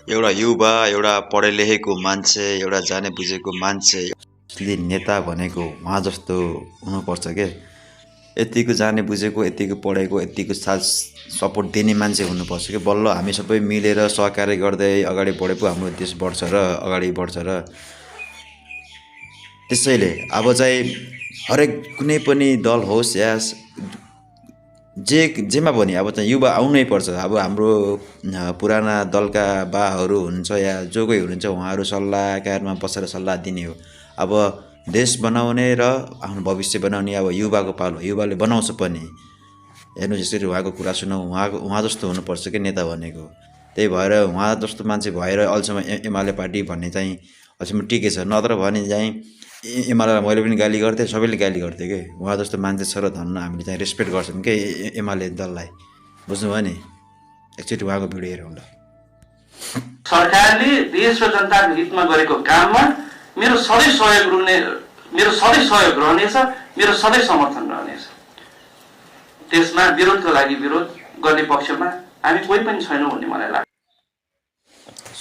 एउटा युवा, एउटा पढे लेखेको मान्छे, एउटा जाने बुझेको मान्छे, असली नेता भनेको उहाँ जस्तो हुनुपर्छ के। यतिको जाने बुझेको, यतिको पढेको, यतिको साथ सपोर्ट दिने मान्छे हुनुपर्छ कि बल्ल हामी सबै मिलेर सहकार्य गर्दै अगाडि बढे पो हाम्रो देश बढ्छ र अगाडि बढ्छ र त्यसैले अब चाहिँ हरेक कुनै पनि दल होस् या जेमा पनि अब चाहिँ युवा आउनै पर्छ। अब हाम्रो पुराना दलका बाहरू हुनुहुन्छ या जो कोही हुनुहुन्छ उहाँहरू सल्लाहकारमा बसेर सल्लाह दिने हो। अब देश बनाउने र आफ्नो भविष्य बनाउने अब युवाको पालो, युवाले बनाउँछ पनि। हेर्नु जसरी उहाँको कुरा सुनौँ, उहाँ जस्तो हुनुपर्छ कि नेता भनेको। त्यही भएर उहाँ जस्तो मान्छे भएर अहिलेसम्म एमाले पार्टी भन्ने चाहिँ अहिलेसम्म टिकै छ। नत्र भने चाहिँ एमालेलाई मैले पनि गाली गर्थेँ, सबैले गाली गर्थ्यो कि उहाँ जस्तो मान्छे छ र धन्न हामीले चाहिँ रेस्पेक्ट गर्छौँ कि एमाले दललाई। बुझ्नुभयो नि? एकचोटि उहाँको भिडियो हेरौँ ल। सरकारले देश र जनताको हितमा गरेको काममा मेरो सधैँ सहयोग रहनेछ, मेरो सधैँ समर्थन रहनेछ। त्यसमा विरोधको लागि विरोध गर्ने पक्षमा हामी कोही पनि छैनौँ भन्ने मलाई लाग्छ।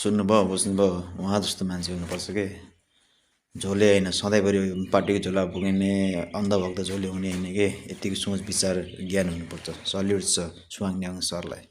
सुन्नुभयो, बुझ्नुभयो? उहाँ जस्तो मान्छे हुनुपर्छ के। झोले होइन, सधैँभरि पार्टीको झोला पुगिने अन्धभक्त झोले हुने होइन कि। यतिको सोच विचार ज्ञान हुनुपर्छ। सल्युट छ सुवाङ न्याङ सरलाई।